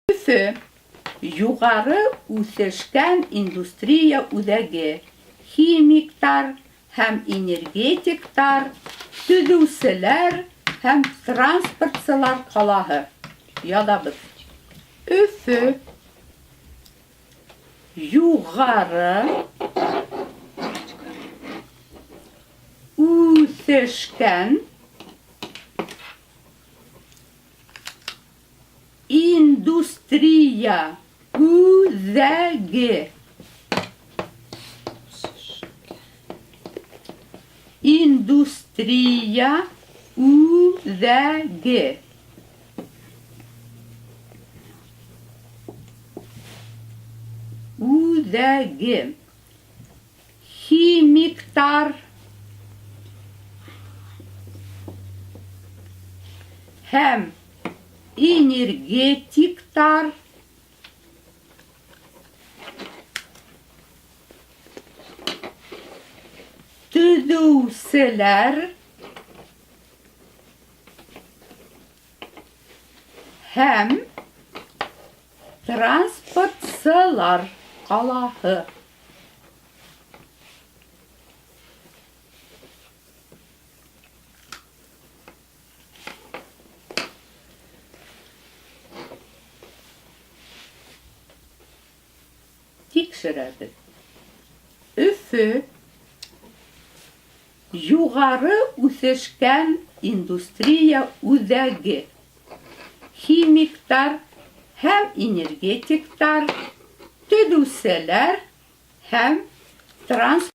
Өфө — юғары үҫешкән индустрия үҙәге, химиктар һәм энергетиктар, төҙөүселәр һәм транспортсылар ҡалаһы. Яҙабыҙ. Өфө юғары үҫешкән Индустрия үҙәге. Индустрия үҙәге. Үҙәге. Химиктар һәм энергетиктар төҙөүселәр һәм транспортсылар ҡалаһы. Тикшерәбеҙ. Өфө юғары үҫешкән индустрия үҙәге. Химиктар һәм энергетиктар, төҙөүселәр һәм транс.